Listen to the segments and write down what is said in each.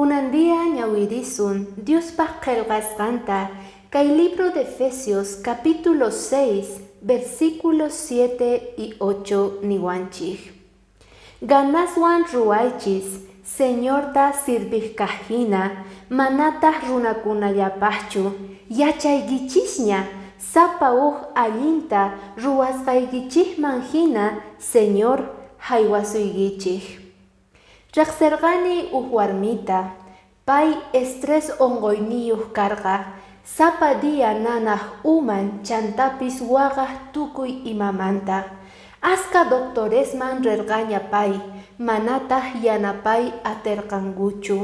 Kunan día ñawirisun Diospaj qhelqasqanta kay libro de Efesios capítulo 6 versículos 7 y 8 niwanchij. Ganaswan ruwaychis Señorta sirvejkajina, manataj runakunallapajchu, yachaykichisña sapa uj allinta ruwasqaykichejman jina Señor jaywasuykichej. Rejserqani uj warmita, pay estrés onqoyniyoj karqa, sapa día nanaj uman chantapis waqaj tukuy imamanta. Aska doctoresman rerqaña pay, manataj yanapay aterqankuchu.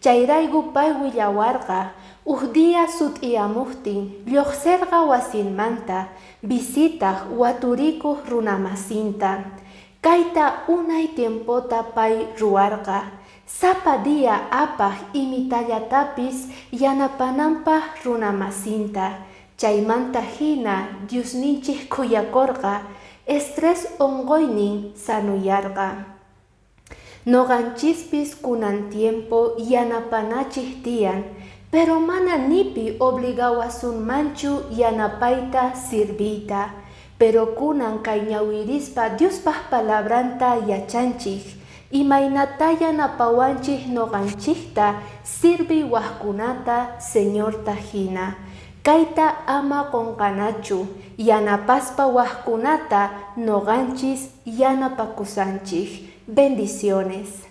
Chayrayku pay willawarqa, uj día sut'iyamojtin llojserqa wasinmanta, visitaj waturikoj runamasinta. Kayta unay tiempota pay ruwarqa, sapa día apaj imitallatapis yanapananpaj runamasinta. Chaymanta jina Diosninchej khuyakorqa, estrés onqoynin sanuyarqa. Noqanchispis kunan tiempo yanapanachej tiyan, pero mana nipi obligawasunmanchu yanapayta sirviyta. Pero kunan kay ñawirispa Diospaj palabranta yachanchej, imaynata yanapawanchej noqanchejta sirviy wajkunata Señorta jina. Kayta ama qonqanachu, yanapaspa wajkunata noqanchis yanapakusanchej. Bendiciones.